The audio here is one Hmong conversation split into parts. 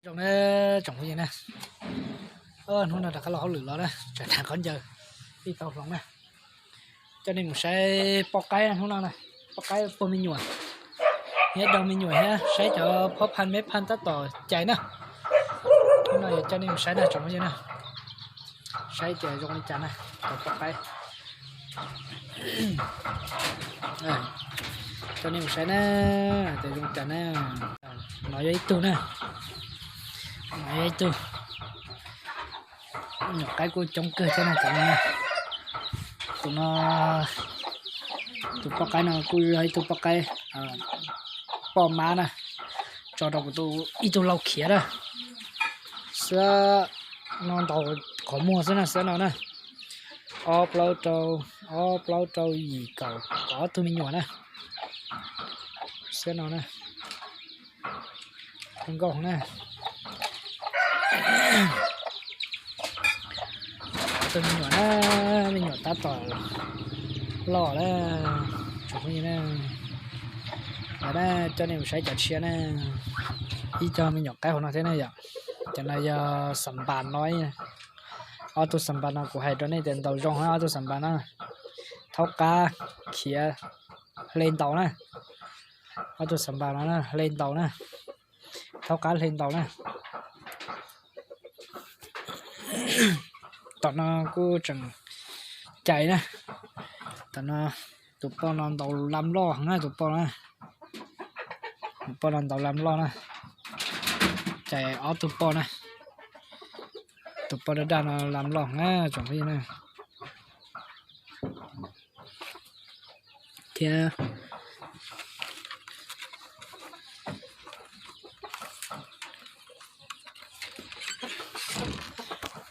Zoo na, tsoom phooj ywg na, hnub no rov qab los hauj lwm los na, tsam nag qhov ncaws ib tau hloov na. Coj nej mus saib poj qaib hnub no na, poj qaib puag me nyuam, thiab daug me nyuam thiab saib cov phob phaj meb phaj tab tom cais na. Hnub no yuav coj nej mus saib na tsoom phooj ywg na, saib tias zoo li cas na, cov poj qaib. Coj nej mus saib na, tias zoo cas na. No yog ib tug na, no yog ib tug. Nyuam qaib kuj coob kawg thiab na cov no. Tus no, tus poj qaib no kuj yog ib tug poj qaib poj mab na, tso rau kuv tus ib tug lau khiav na. Xwb no ntaus qhov muag xwb na, xwb no na. Ob plaub rau, ob plaub rau yim kaum ob tug me nyuam na. Xwb no na. Zoo nkauj na. Ob tug me nyuam na, me nyuam tab tom loj na, tsoom phooj ywg na. Lawv na, coj nej mus saib cov tshiab na. Ib co me nyuam qaib hauv no thiab na yom. Cov no yog xam npas no. Ob tug xam npas no kuv hais rau nej tias ntaus zoo, ob tug xam npas no thaub qab khiav hle ntaus na. Ob tug xam npas no hle ntaus na, thaub qab hle ntaus na. Tom no kuj tseem cais na. Tom no tus poj no ntaus lam loj na, tus poj no, tus poj no ntaus lam loj na. Cais ob tug poj na. Tus poj daj daj no lam loj na tsoom phooj ywg na. Thiab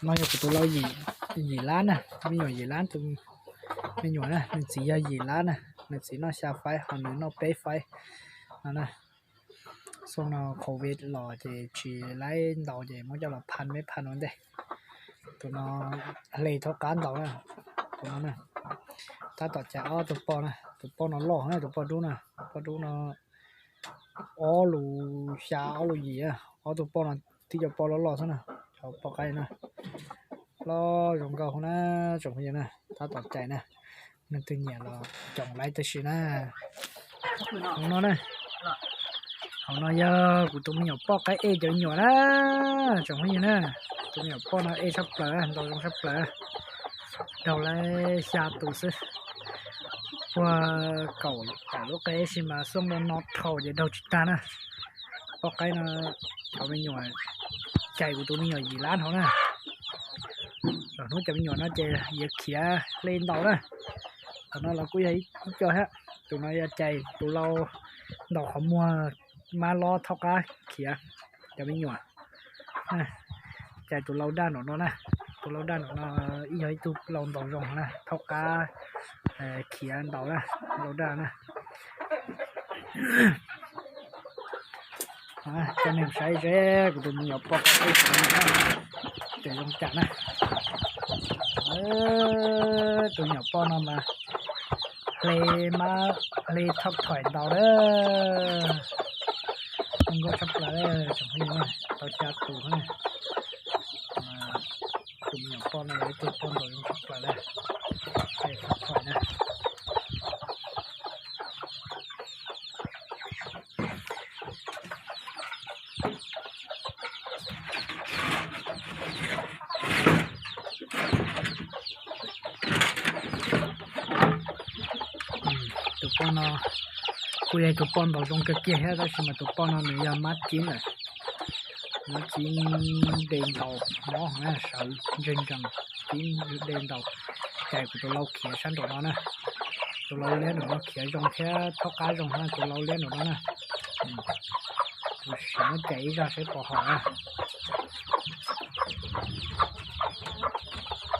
no yog kuv tus lau yim lab na, me nyuam yim lab, tus me nyuam na, nws txiv yog yim lab na, nws txiv noj xya faib ho nws noj peb faib no na. Xyoo no covid los ces tsis laib ntaus ces muab coj los phaj meb phaj ua ntej. Tus no hle thaub qab ntaus na, tus no na. Tab tom cais ob tug poj na, tus poj no loj na, tus poj dub na, poj dub no ob lus xya ob lus yim, ob tug poj no tib co poj loj loj xwb na, cov poj qaib na. Loj zoo nkauj na, tsoom phooj ywg na, tab tom cais na. Leej twg nyiam los coom laib tib si na. Hauv no na, hauv no yog kuv tus me nyuam poj qaib ej cov me nyuam na, tsoom phooj ywg na. Tus me nyuam poj no ej tshaj plaws, ntaus zoo tshaj plaws. Daug lawm xya tus xwb, puag kaum tawm lub qe sis mas xyoo no no dhau ces daug tsis tag na. Poj qaib no, cov me nyuam cais kuv tus me nyuam yim lab hauv na. Los hnub cov me nyuam no ces yuav khiav hle ntaus na. Qhov no los kuj yog ib co thiab, tus no yog cais tus lau ntaus qhov muag mab lob thaub qab khiav cov me nyuam. Cais tus lau daj nraum no na, tus lau daj nraum no ib yog ib tug lau ntaus zoo na, thaub qab khiav ntaus na, lau daj na. Coj nej saib seb kuv tus me nyuam poj qaib ej ces zoo cas na. Tus me nyuam poj no mas hle mab hle thoj thoim ntaus na. Zoo nkauj tshaj plaws tsoom phooj ywg, tau xya tus na. Tus me nyuam poj no yog ib tug poj ntaus zoo tshaj plaws na. Hle thoj thoim na. Tus poj no kuj yog tus poj ntaus zoo kawg kiag thiab, tab sis mas tus poj no nws yog mab cib lawm. Mab cib de ntaus mob na, sawv ntsees ntsees, cib de ntaus. Cais kuv tus lau khiav sab nraum no na. Tus lau liab nraum no khiav zoo thiab thaub qab zoo na, tus lau liab nraum no na. Kuv sim muab cais ib zaj seb puas haum na.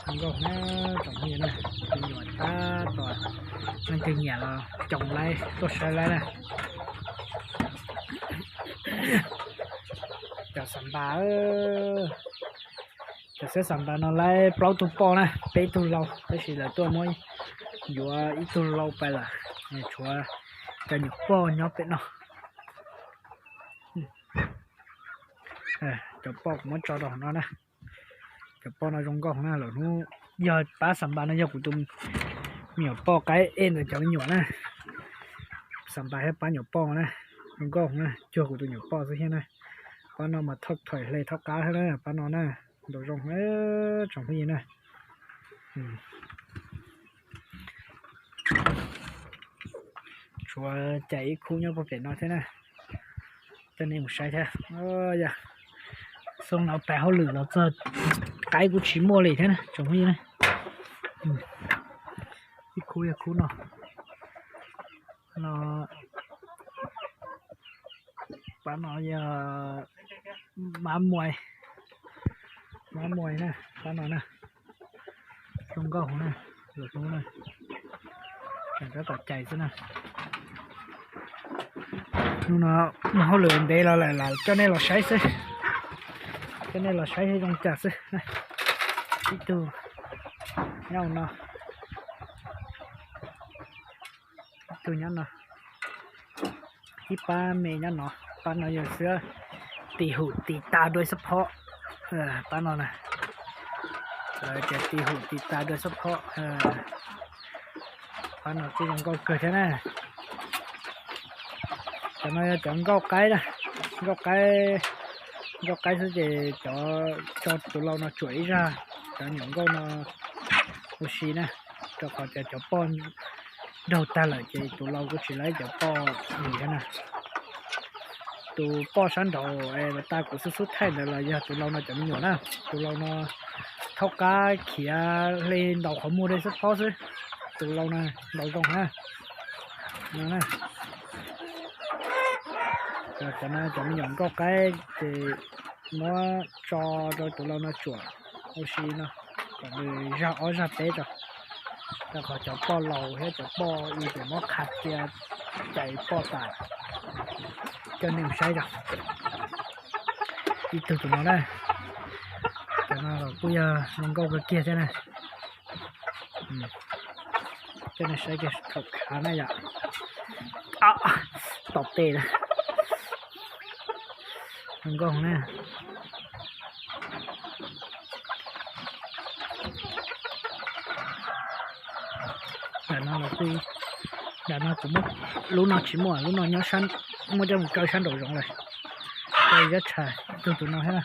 Zoo nkauj na tsoom phooj ywg na, me nyuam tab tom, leej twg nyiam los coom laib tuaj saib laib na. Cov xav npas, cov xav npas no laib plaub tug poj na, peb tug lau, tab sis lawv tuaj muab yuav ib tug lau pais lawm, tshuav cov nyuam poj nyob pem no. Cov poj kuv muab tso rau hauv no na. Cov poj no zoo nkauj na, lawm hnub yog pab Xam Npas no yog kuv tus me nyuam poj qaib ej ntawm cov me nyuam na. Xam Npas thiab pab nyuam poj na, zoo nkauj na, cuag kuv tus nyuam poj xwb thiab na. Pab no mas thauj thawm hle thauj qab thiab na, pab no na, ntaus zoo tsoom phooj ywg na. Tshuav cais ib khub nyob puag pem no thiab na, coj nej mus saib thiab. Yog xyoo no pab hauj lwm los txog qaib kuj tsis muaj li thiab na tsoom phooj ywg na. Ib khub yog khub no, no, pab no yog mab muai, mab muai na, pab no na, zoo nkauj na, lawm hnub na, tseem tab tom cais xwb na. Hnub no mus hauj lwm ntev los lawm, coj nej los saib xwb, coj nej los saib zoo cas xwb. Ib tug nyob no, ib tug nyob no, ib pab me nyob no, pab no yog xwb, tis hum tis tas dua xab phob, pab no na, lawv tias tis hum tis tas dua xab phob. Pab no kuj zoo nkauj kawg thiab na. Cov no yog cov nkauj qaib na, nkauj qaib, nkauj qaib xwb ces cov, tso tus lau no tsuam ib zaj, cov nyuam nkauj no ua si na, rau qhov tias cov poj nraug tag lawm ces tus lau kuj tsis laib cov poj ntawd thiab na. Tus poj sab nraud es tas kuv xub xub thaij ntawd los yog tus lau no cov me nyuam na. Tus lau no thaub qab khiav hle ntaus qhov muag dua xab phob xwb. Tus lau no ntaus zoo na. Cov no cov me nyuam nkauj qaib ces muab tso rau tus lau no tsuam ua si no, kom nws zaj ob zaj peb tso, rau qhov cov poj laus thiab cov poj ib ces muab qha cia cais poj tas. Coj nej mus saib tso. Ib tug tus no na, cov no los kuj yog zoo nkauj kawg kiag thiab na. Coj nej saib kiag thaum khav na yom. Tom tej na, zoo nkauj na. Ntawm no los kuj, ntawm no kuv muab, lub no tsis muaj, lub no nyob, muab coj mus kaw sab nraum zoov lawm. Kaw zab tsha, ib tug tus no thiab na.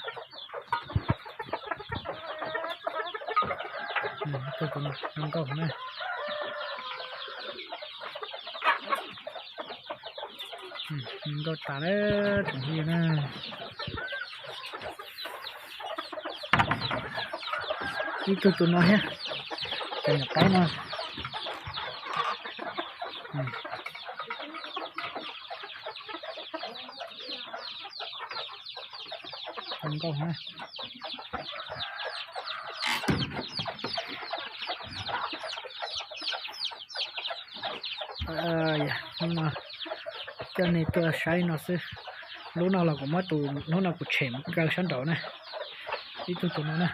Ib tug tus no zoo nkauj na. Nkauj tas lawm tsoom phooj ywg na. Ib tug tus no thiab, cov nyuam qaib no. Zoo nkauj na. Hnub no coj nej tuaj saib no xwb. Lub no los kuv muab tus hnub no kuv tshem kaw sab nraud na. Ib tug tus no na.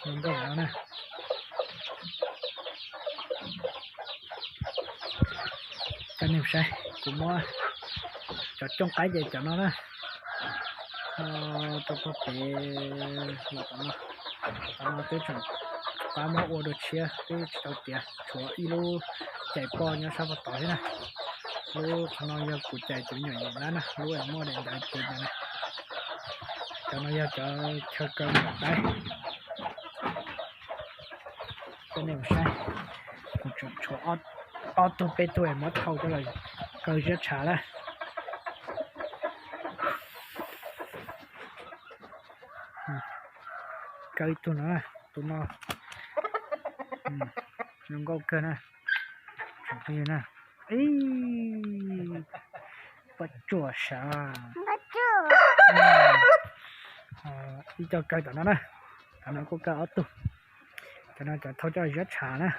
Zoo nkauj no na. Coj nej saib, kuv muab cov cooj qaib ces cov no na, rau puag pem los tom no. Tom no twb tseem pab muab ua dua tshiab, twb tsis tau tiav, tshuav ib lub cais poj nyob sab puag tod thiab na. Lub qhov no yog kuv cais tus me nyuam yim lab na, lub es muaj daim ntawv tis ntawd na. Cov no yog cov chaw kaw me nyuam qaib. Coj nej mus saib, kuv tseem tshuav ob tug peb tug es muab thau coj los kaw zab tsha lawm. Kaw ib tug no, tus no zoo nkauj kawg na. Tsoom phooj ywg na, ib pob tsuas sav. Ib co kaw tom no na, tom no kuj kaw ob tug. Cov no cov thau coj zab tsha na.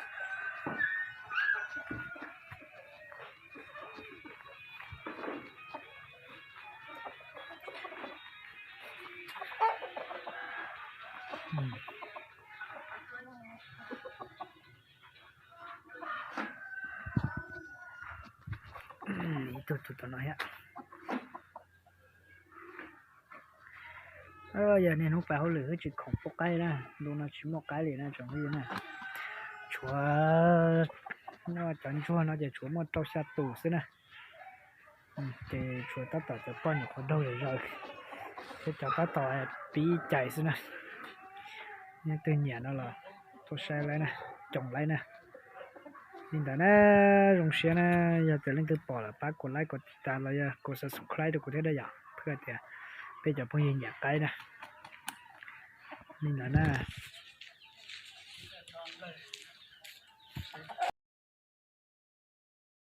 Ib tug tus tom no thiab. Yog niaj hnub pab hauj lwm wb tsis khoom pub qaib na, ntu no tsis muaj qaib li na tsoom phooj ywg na. Tshuav cov ntsuag no ces tshuav muaj rau xya tus xwb na. Ces tshuav tab tom cov poj niam qhuav daug zom zaws thiab cov tab tom pib cais xwb na. Leej twg nyiam no los tuaj saib lawm na, coom lawm na. Li ntawd na, zoo siab na, yog tias leej twg pom lawm pab kuv like, kuv tiv tas los yog kuv subscribe rau kuv thiab da yom, thiaj tias peb cov phooj ywg nyiam qaib na. Li ntawd na.